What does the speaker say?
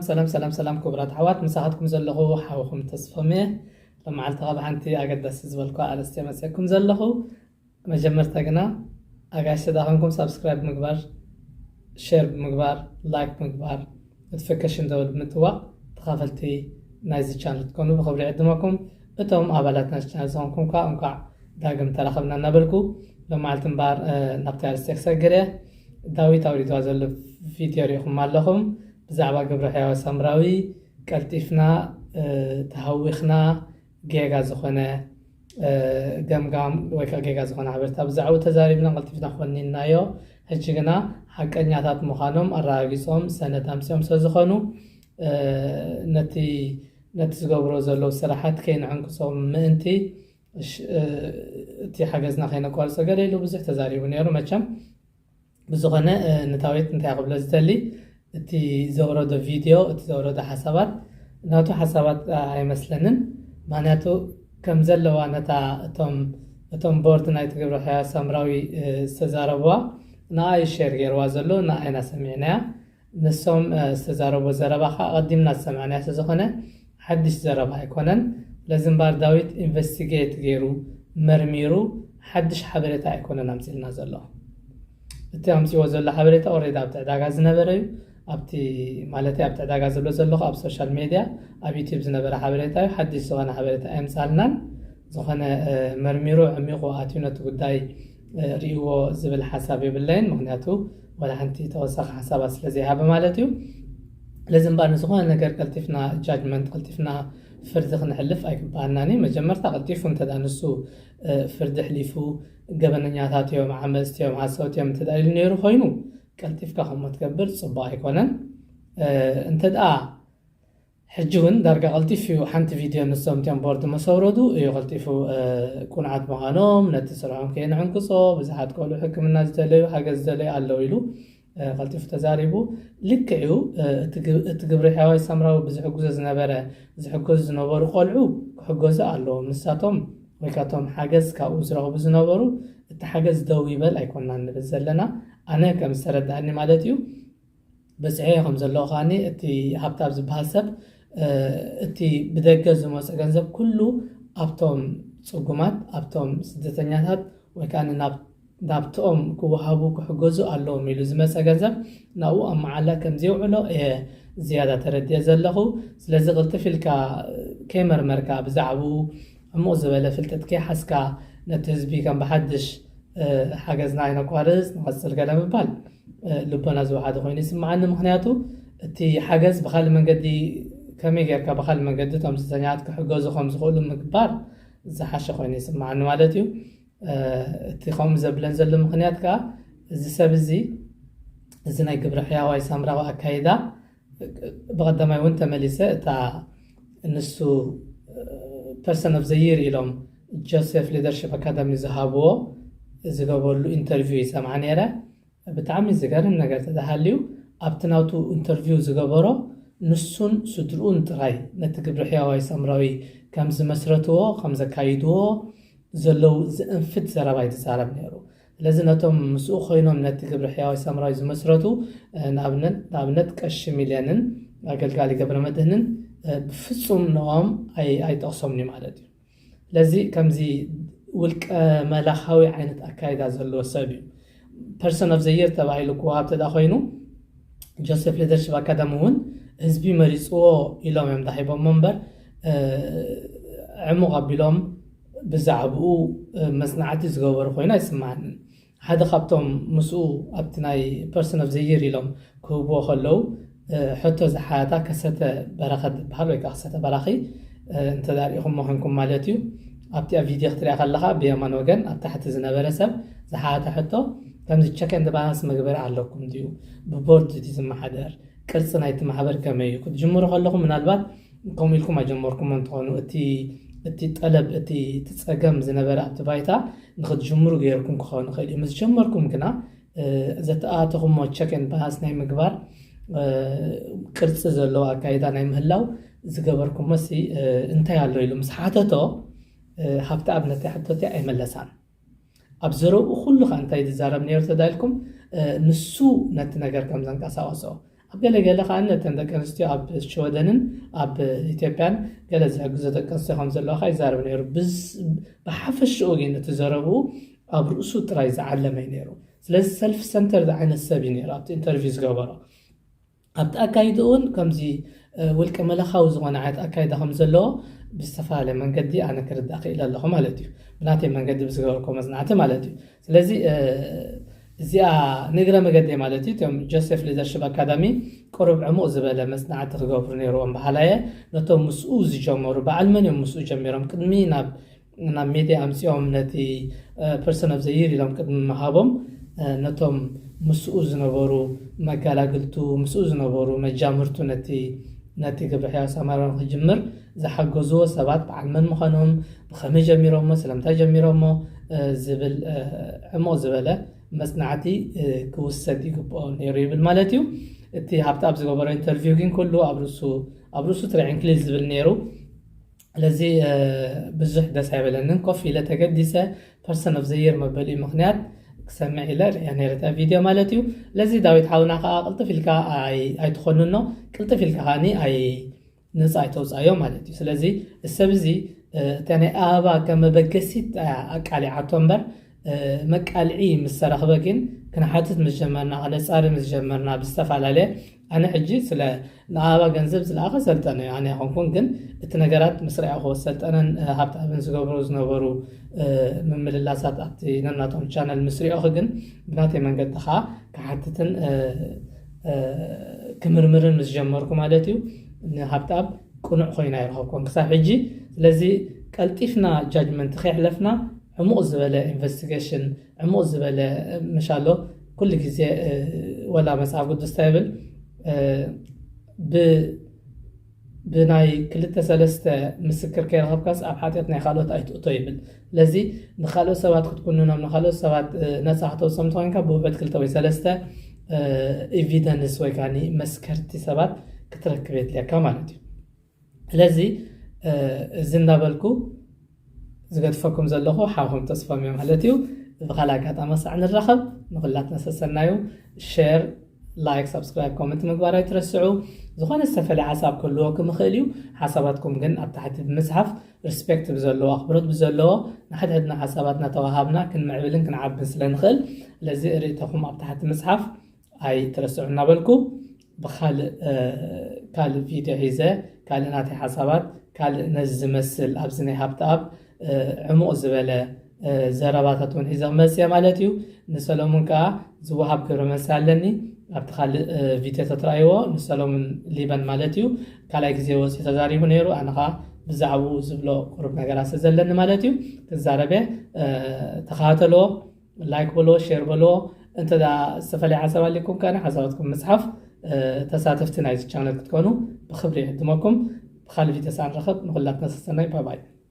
ሰላም ሰላም ሰላም ክቡራት ኣሕዋት፣ ምሳኻትኩም ዘለኹ ሓውኹም ተስፎም እየ። ሎመዓልቲ ካብ ሓንቲ ኣገዳሲ ዝበልኩ ኣርእስቲ መፅእኩም ዘለኹ። መጀመርታ ግና ኣጋይሽ ተዳኸምኩም ሳብስክራይብ ምግባር፣ ሼር ምግባር፣ ላይክ ምግባር፣ ኖቲፊኬሽን ደወል ብምጥዋቕ ተኻፈልቲ ናይዚ ቻነል ክትኮኑ ብኽብሪ ዕድመኩም። እቶም ኣባላት ናይዚ ቻነል ዝኾንኩም ከዓ እንኳዕ ዳግም ተራኸብና እናበልኩ፣ ሎመዓልቲ እምበኣር ናብቲ ኣርእስቲ ክሰግር እየ። ዳዊት ኣውሪድዋ ዘሎ ቪድዮ ሪኢኹም ኣለኹም። ብዛዕባ ግብረ ሕያዋይ ሳምራዊ ቀልጢፍና ተሃዊኽና ጌጋ ዝኾነ ገምጋም ወይ ከዓ ጌጋ ዝኾነ ሓበሬታ ብዛዕባኡ ተዛሪብና ቀልጢፍና ኮኒንናዮ። ሕጂ ግና ሓቀኛታት ምዃኖም ኣረጋጊጾም ሰነድ ኣምጺኦም ስለ ዝኾኑ ነቲ ነቲ ዝገብሮ ዘለዉ ስራሓት ከይንዕንቅጾም ምእንቲ እቲ ሓገዝና ከይነቋርጾ ገለ ኢሉ ብዙሕ ተዛሪቡ ነይሩ። መቸም ብዝኾነ ንታዊት እንታይ ክብሎ ዝደሊ፣ እቲ ዘውረዶ ቪድዮ፣ እቲ ዘውረዶ ሓሳባት ናቱ ሓሳባት ኣይመስለንን። ምክንያቱ ከም ዘለዋ ነታ እቶም እቶም ቦርድ ናይቲ ግብረ ሕያዋይ ሳምራዊ ዝተዛረብዋ ንኣ እዩ ሼር ገይርዋ ዘሎ፣ ንኣ ኢና ሰሚዕናያ። ንሶም ዝተዛረቦ ዘረባ ከዓ ኣቐዲምና ዝሰማዕናዮ ስለዝኾነ ሓድሽ ዘረባ ኣይኮነን። ስለዚ እምበኣር ዳዊት ኢንቨስቲጌት ገይሩ መርሚሩ ሓድሽ ሓበሬታ ኣይኮነን ኣምፂልና ዘሎ። እቲ ኣምፅዎ ዘሎ ሓበሬታ ኦሬዲ ኣብቲ ዕዳጋ ዝነበረ እዩ። ኣብቲ ማለት ኣብቲ ዕዳጋ ዝብሎ ዘለኹ ኣብ ሶሻል ሜድያ ኣብ ዩቲዩብ ዝነበረ ሓበሬታ እዩ። ሓድሽ ዝኾነ ሓበሬታ ኣየምፃልናን። ዝኾነ መርሚሩ ዕሚቑ ኣትዩ ነቲ ጉዳይ ርእይዎ ዝብል ሓሳብ የብለይን። ምክንያቱ ዋላ ሓንቲ ተወሳኺ ሓሳባት ስለ ዘይሃበ ማለት እዩ። ስለዚ እምበኣር ንዝኾነ ነገር ቀልጢፍና ጃጅመንት፣ ቀልጢፍና ፍርዲ ክንሕልፍ ኣይግበኣናን እዩ። መጀመርታ ቀልጢፉ እንተ ደኣ ንሱ ፍርዲ ኣሕሊፉ ገበነኛታት እዮም፣ ዓመፅቲ እዮም፣ ሓሰውቲ እዮም እንተ ደኣ ኢሉ ነይሩ ኮይኑ ቀልጢፍካ ከምኡ ትገብር ፅቡቕ ኣይኮነን። እንተ ደኣ ሕጂ እውን ዳርጋ ቀልጢፉ እዩ። ሓንቲ ቪድዮ ንሶም እቲኦም ቦርድ መሰውረዱ እዩ ቀልጢፉ ቁኑዓት ምዃኖም፣ ነቲ ስርሖም ከየንዕንቅጾ፣ ብዙሓት ቆልዑ ሕክምና ዝደለዩ፣ ሓገዝ ዝደለዩ ኣለዉ ኢሉ ቀልጢፉ ተዛሪቡ። ልክዕ እዩ። እቲ ግብረ ሕያዋይ ሳምራዊ ብዝሕግዞ ዝነበረ ዝሕገዙ ዝነበሩ ቆልዑ ክሕገዙ ኣለዎም። ንሳቶም ወይ ካቶም ሓገዝ ካብኡ ዝረኽቡ ዝነበሩ እቲ ሓገዝ ደው ይበል ኣይኮናን ንብል ዘለና። ኣነ ከም ዝተረዳእኒ ማለት እዩ። በፅሐ ከም ዘለኹ ከዓኒ እቲ ሃብታም ዝበሃል ሰብ እቲ ብደገ ዝመፀ ገንዘብ ኩሉ ኣብቶም ፅጉማት ኣብቶም ስደተኛታት ወይ ከዓ ናብትኦም ክወሃቡ ክሕገዙ ኣለዎም ኢሉ ዝመፀ ገንዘብ ናብኡ ኣብ መዓላ ከም ዘየውዕሎ እየ ዝያዳ ተረዲአ ዘለኹ። ስለዚ ቅልጥፍ ኢልካ ከይመርመርካ ብዛዕባኡ ዕሙቕ ዝበለ ፍልጠት ከይሓዝካ ነቲ ህዝቢ ከም ብሓድሽ ሓገዝና ኣይነቋርፅ ንቐፅል ገለ ምባል ልቦና ዝወሓደ ኮይኑ ይስምዓኒ። ምክንያቱ እቲ ሓገዝ ብካልእ መንገዲ ከመይ ጌርካ ብካልእ መንገዲ እቶም ስደተኛታት ክሕገዙ ከም ዝኽእሉ ምግባር ዝሓሸ ኮይኑ ይስምዓኒ ማለት እዩ። እቲ ከምኡ ዘብለን ዘሎ ምክንያት ከዓ እዚ ሰብ እዚ እዚ ናይ ግብረ ሕያዋይ ሳምራዊ ኣካይዳ ብቐዳማይ እውን ተመሊሰ እታ ንሱ person of the year ኢሎም ጆሴፍ ሊደርሽፕ ኣካዳሚ ዝሃብዎ ዝገበሉ ኢንተርቪው ይሰምዓ ነይረ። ብጣዕሚ ዝገርም ነገር ተተሃልዩ ኣብቲ ናቱ ኢንተርቪው ዝገበሮ ንሱን ስድርኡን ጥራይ ነቲ ግብረ ሕያዋይ ሳምራዊ ከም ዝመስረትዎ ከም ዘካይድዎ ዘለዉ ዘእንፍት ዘረባ ይትዛረብ ነይሩ። ስለዚ ነቶም ምስኡ ኮይኖም ነቲ ግብረ ሕያዋይ ሳምራዊ ዝመስረቱ ንኣብነት ቀሺ ሚልዮንን ኣገልጋሊ ገብረ መድህንን ብፍፁም ንኦም ኣይጠቕሶምን እዩ ማለት እዩ። ስለዚ ከምዚ ውልቀ መላኻዊ ዓይነት ኣካይዳ ዘለዎ ሰብ እዩ። ፐርሰን ኦፍ ዘ ይር ተባሂሉ ክወሃብ ተዳ ኮይኑ ጆሴፍ ሊደርሽፕ ኣካዳሚ እውን ህዝቢ መሪፅዎ ኢሎም እዮም ዳሂቦሞ እምበር ዕሙቕ ኣቢሎም ብዛዕባኡ መፅናዕቲ ዝገበሩ ኮይኑ ኣይስምዓንን። ሓደ ካብቶም ምስኡ ኣብቲ ናይ ፐርሰን ኦፍ ዘ ይር ኢሎም ክህብዎ ከለዉ ሕቶ ዝሓታ ከሰተ በረኸ ዝበሃል ወይ ከዓ ከሰተ በራኺ እንተዳሪእኹሞ ኮንኩም ማለት እዩ። ኣብቲ ኣብ ቪድዮ ክትሪኣ ከለኻ ብየማን ወገን ኣብ ታሕቲ ዝነበረ ሰብ ዝሓታ ሕቶ ከምዚ ቸክ ኤንድ ባላንስ መግበሪ ኣለኩም ድዩ? ብቦርድ ድዩ ዝመሓደር? ቅርፂ ናይቲ ማሕበር ከመይ እዩ? ክትጅምሩ ከለኹም ምናልባት ከምኡ ኢልኩም ኣጀመርኩሞ እንትኾኑ እቲ እቲ ጠለብ እቲ እቲ ፀገም ዝነበረ ኣብቲ ባይታ ንክትጅምሩ ገይርኩም ክኸውን ይኽእል እዩ። ምስ ጀመርኩም ግና ዘተኣተኹሞ ቸክ ኤንድ ባላንስ ናይ ምግባር ቅርፂ ዘለዎ ኣካይዳ ናይ ምህላው ዝገበርኩሞ ሲ እንታይ ኣሎ ኢሉ ምስ ሓተቶ ሃብተኣብ ነቲ ሕቶ እቲኣ ኣይመለሳን። ኣብ ዘረብኡ ኩሉ ከዓ እንታይ ዝዛረብ ነይሩ ተዳልኩም ንሱ ነቲ ነገር ከም ዘንቀሳቐሶ ኣብ ገለ ገለ ከዓ ነተን ደቂ ኣንስትዮ ኣብ ሽወደንን ኣብ ኢትዮጵያን ገለ ዝሕግዞ ደቂ ኣንስትዮ ከም ዘለዋ ከዓ ይዛረብ ነይሩ። ብዝ- ብሓፈሽኡ ግን እቲ ዘረብኡ ኣብ ርእሱ ጥራይ ዝዓለመ እዩ ነይሩ። ስለዚ ሰልፍ ሰንተር ዓይነት ሰብ እዩ ነይሩ ኣብቲ ኢንተርቪው ዝገበሮ። ኣብቲ ኣካይድኡ እውን ከምዚ ውልቀ መለኻዊ ዝኾነ ዓይነት ኣካይዳ ከም ዘለዎ ብዝተፈላለየ መንገዲ ኣነ ክርዳእ ክእል ኣለኹ ማለት እዩ። ብናተይ መንገዲ ብዝገበርኮ መፅናዕቲ ማለት እዩ። ስለዚ እዚኣ ንእግረ መገዲ ማለት እዩ። እቶም ጆሴፍ ሊደርሽፕ ኣካዳሚ ቅሩብ ዕሙቕ ዝበለ መፅናዕቲ ክገብሩ ነይርዎም በሃላየ። ነቶም ምስኡ ዝጀመሩ በዓል መን እዮም ምስኡ ጀሚሮም ቅድሚ ናብ ናብ ሜድያ ኣምፂኦም ነቲ ፐርሰን ኦፍ ዘይር ኢሎም ቅድሚ ምሃቦም ነቶም ምስኡ ዝነበሩ መጋላግልቱ ምስኡ ዝነበሩ መጃምርቱ ነቲ ነቲ ግብረ ሕያው ሳማራዊ ክጅምር ዝሓገዝዎ ሰባት በዓል መን ምዃኖም፣ ብኸመይ ጀሚሮሞ፣ ስለምንታይ ጀሚሮሞ ዝብል ዕሙቕ ዝበለ መፅናዕቲ ክውሰድ ይግብኦ ነይሩ ይብል ማለት እዩ። እቲ ሃብተኣብ ዝገበሮ ኢንተርቪው ግን ኩሉ ኣብ ርእሱ ኣብ ርእሱ ትሪዒንክሊዝ ዝብል ነይሩ። ስለዚ ብዙሕ ደስ ኣይበለንን። ኮፍ ኢለ ተገዲሰ ፐርሰን ኦፍ ዘይር መበሊኡ ምክንያት ክሰምዕ ኢለ ርእያ ነይረ እታ ቪድዮ ማለት እዩ። ስለዚ ዳዊት ሓውና ከዓ ቅልጥፍ ኢልካ ኣይትኾንኖ፣ ቅልጥፍ ኢልካ ከዓኒ ኣይ ነፃ ኣይተውፃዮ ማለት እዩ። ስለዚ እሰብ እዚ እታ ናይ ኣበባ ከም መበገሲት ኣቃሊዓቶ እምበር መቃልዒ ምስ ተረኽበ ግን ክንሓትት ምስ ጀመርና ክነፃሪ ምስ ጀመርና ብዝተፈላለየ ኣነ ሕጂ ስለ ንኣበባ ገንዘብ ዝለኣኸ ሰልጠነ ኣነ ኣይኮንኩን ግን እቲ ነገራት ምስ ረኣኹ ሰልጠነን ሃብተኣብን ዝገብሩ ዝነበሩ ምምልላሳት ኣብቲ ነናቶም ቻነል ምስ ሪኦኹ ግን ብናተይ መንገዲ ከዓ ክሓትትን ክምርምርን ምስ ጀመርኩ ማለት እዩ ንሃብተኣብ ቅኑዕ ኮይና ይረኸብኮን ክሳብ ሕጂ። ስለዚ ቀልጢፍና ጃጅመንት ከይሕለፍና ዕሙቕ ዝበለ ኢንቨስቲጌሽን ዕሙቕ ዝበለ ምሻሎ ኩሉ ግዜ ወላ መፅሓፍ ቅዱስ እንታይ ይብል ብናይ ክልተ ሰለስተ ምስክር ከይረኸብካስ ኣብ ሓጢኣት ናይ ካልኦት ኣይትእቶ ይብል። ስለዚ ንካልኦት ሰባት ክትኩንኖም ንካልኦት ሰባት ነፃ ክተውፅኦም ተኮይንካ ብውሑድ ክልተ ወይ ሰለስተ ኤቪደንስ ወይ ከዓ መስከርቲ ሰባት ክትረክብ የድልየካ ማለት እዩ። ስለዚ እዚ እንዳበልኩ ዝገድፈኩም ዘለኹ ሓኹም ተስፋም እየ ማለት እዩ። ብካልእ ኣጋጣሚ ሳዕ ንራኸብ። ንኩላትና ሰሰናዩ። ሼር፣ ላይክ፣ ሳብስክራይብ፣ ኮመንት ምግባር ኣይትረስዑ። ዝኾነ ዝተፈለየ ሓሳብ ክህልወኩም ይኽእል እዩ። ሓሳባትኩም ግን ኣብ ታሕቲ ብምፅሓፍ ሪስፔክት ብዘለዎ ኣኽብሮት ብዘለዎ ንሓድሕድና ሓሳባትና ተዋሃብና ክንምዕብልን ክንዓብን ስለ ንኽእል ስለዚ ርእይቶኹም ኣብ ታሕቲ ምፅሓፍ ኣይትረስዑ እናበልኩ ብካልእ ካልእ ቪድዮ ሒዘ ካልእ ናተይ ሓሳባት ካልእ ነዚ ዝመስል ኣብዚ ናይ ሃብተኣብ ዕሙቕ ዝበለ ዘረባታት እውን ሒዘ ክመፅእ ማለት እዩ። ንሰሎሙን ከዓ ዝወሃብ ግብረ መልሲ ኣለኒ። ኣብቲ ካልእ ቪድዮ ተትረኣይዎ ንሰሎሙን ሊበን ማለት እዩ ካልኣይ ግዜ ወፂኡ ተዛሪቡ ነይሩ። ኣነ ከዓ ብዛዕባኡ ዝብሎ ቁሩብ ነገራት ስለ ዘለኒ ማለት እዩ ክዛረብ እየ። ተኸታተልዎ፣ ላይክ በልዎ፣ ሼር በልዎ። እንተ ዝተፈለየ ሓሳብ ኣሊኩም ከነ ሓሳባትኩም ምፅሓፍ ተሳተፍቲ ናይዚ ቻነል ክትኮኑ ብክብሪ ይዕድመኩም። ብካልእ ቪድዮ ሳዕ ንረኸብ። ንኩላትና ሰሰናይ። ባይ ባይ።